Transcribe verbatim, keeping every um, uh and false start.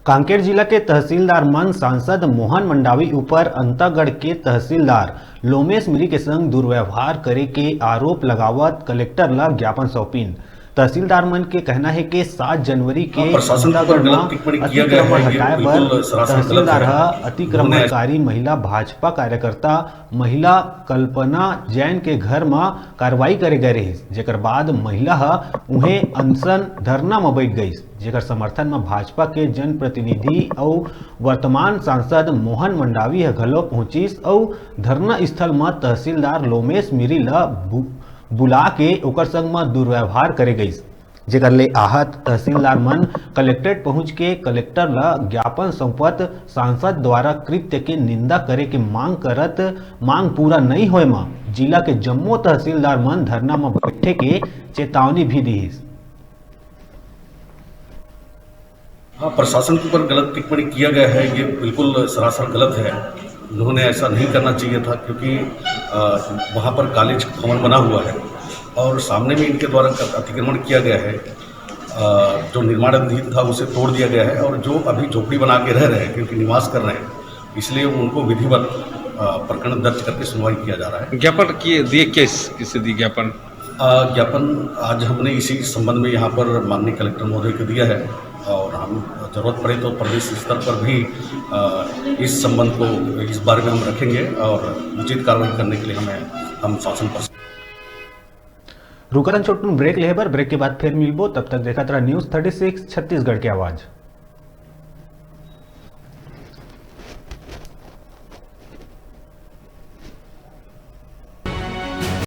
कांकेर जिला के तहसीलदार मन सांसद मोहन मंडावी ऊपर अंतागढ़ के तहसीलदार लोमेश मिरी के संग दुर्व्यवहार करे के आरोप लगावत कलेक्टर ला ज्ञापन सौंपिन। तहसीलदार मन के कहना हे कि सात जनवरी के हाँ, प्रशासन के ऊपर अंतागढ़ गलत म टिप्पणी किया गया अतिक्रमण है, ये हटाए बर बिल्कुल सरासर गलत तहसीलदार है। ह अतिक्रमणकारी महिला भाजपा कार्यकर्ता महिला कल्पना जैन के घर म कार्रवाई करे गए रहिस, जेकर बाद महिला ह उहें अनशन धरना म बैठ गईस, जेकर समर्थन म भाजपा के जनप्रतिनिधि अउ वर्तमान सांसद मोहन मंडावी ह घलो पहुंचिस अउ धरना स्थल म तहसीलदार लोमेश मिरी ल बु-, बुला के ओकर संग म दुर्व्यवहार करे गईस, जेकर ले आहत तहसीलदार मन कलेक्ट्रेट पहुंच के कलेक्टर ल ज्ञापन सौंपत सांसद द्वारा कृत्य के निंदा करे के मांग करत मांग पूरा नइ होए म जिला के जम्मो तहसीलदार मन धरना म बैठे के चेतावनी भी दिहिस। हाँ, प्रशासन के ऊपर गलत टिप्पणी किया गया है, ये बिल्कुल सरासर गलत है। उन्होंने ऐसा नहीं करना चाहिए था, क्योंकि अ, वहाँ पर कॉलेज भवन बना हुआ है और सामने में इनके द्वारा क-, अतिक्रमण किया गया है। अ, जो निर्माणाधीन था, उसे तोड़ दिया गया है और जो अभी झोपड़ी बना के रह रहे हैं, क्योंकि निवास कर रहे हैं, इसलिए उनको विधिवत अ, प्रकरण दर्ज करके सुनवाई किया जा रहा है। ज्ञापन किए दिए, किस किसे दिए ज्ञापन? अ, ज्ञापन आज हमने इसी संबंध में यहाँ पर माननीय कलेक्टर महोदय को दिया है और हम जरूरत पड़े तो प्रदेश स्तर पर भी अ, इस संबंध को, इस बारे में हम रखेंगे और उचित कार्रवाई करने के लिए हमें, हम शासन पर रुकत हन छोटकुन ब्रेक लेहे बर। ब्रेक के बाद फिर मिलबो, तब तक देखत रहा न्यूज़ थर्टी सिक्स छत्तीसगढ़ के आवाज़।